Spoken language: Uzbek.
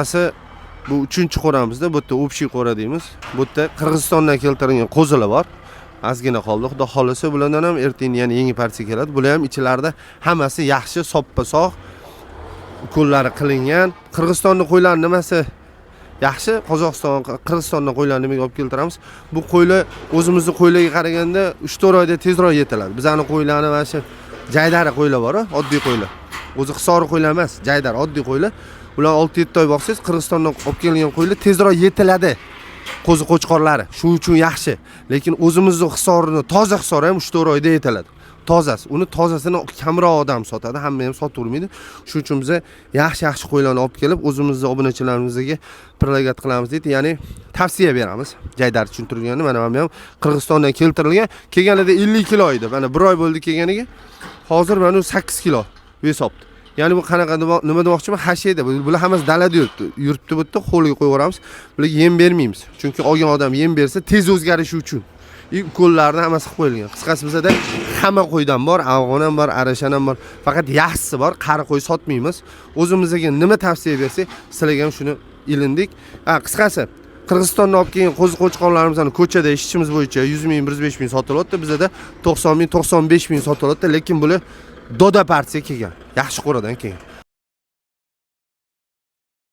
Hammasi bu uchinchi qo'ramizda, bu yerda общий qo'ra deymiz. Bu yerda Qirg'izistondan keltirilgan qo'zilar bor. Ozgina qoldi. Xudo xohlasa, bulardan ham ertaga yana yangi partiya keladi. Bular ham ichilarida hammasi yaxshi, soppa sog', ukollari qilingan. Qirg'izistonni qo'ylari nimasi yaxshi? Qozog'iston, Qirg'izistondan qo'ylarni nimaga olib keltiramiz? Bu qo'ylar o'zimizni qo'ylarga qaraganda 3-4 oyda tezroq yetiladi. Bizani qo'ylarni mana shu jaydari qo'ylar bor, oddiy qo'ylar. O'zi hisori qo'ylar emas, jaydar oddiy qo'ylar. Ular 6-7 oy boqsangiz, Qirg'izistondan olib kelingan qo'ylar tezroq yetiladi. Qo'zi qo'chqorlari shu uchun yaxshi. Lekin o'zimizni hisorini, toza hisori ham 3-4 oyda yetiladi. Tozasi. Uni tozasini kamroq odam sotadi, hamma ham sotavermaydi. Shuning uchun biza yaxshi-yaxshi qo'ylarni olib kelib, o'zimizni obunachilarimizga предлагать qilamiz deydi, ya'ni tavsiya beramiz. Jaydar tushuntirilgani mana bu ham Qirg'izistondan keltirilgan. Kelganida 50 kilo edi. Mana bir oy bo'ldi kelganiga. Hozir mana u 8 kilo вес olibdi. Ya'ni bu qanaqa, nima demoqchiman? Xashaydi. Bular hammasi dalada yuribdi. Yuribdi bu yerda, hovliga qo'yib yuboramiz. Bularga yem bermaymiz. Chunki olgan odam yem bersa tez o'zgarishi uchun. И ukollarni hammasi qilib qo'yilgan. Qisqasi, bizada hamma qo'ydan bor, afg'on ham bor, arashan ham bor. Faqat yaxshisi bor, qari qo'y sotmaymiz. O'zimizga nima tavsiya bersak, sizlarga ham shuni ilindik. Ha, qisqasi, Qirg'izistondan olib kelgan qo'zi qo'chqorlarimizni ko'chada eshitishimiz bo'yicha 100 ming, 105 ming sotilyapti. Bizada 90 ming, 95 ming sotilyapti, lekin bular doda partiya kelgan. Yaxshi qo'radan kelgan.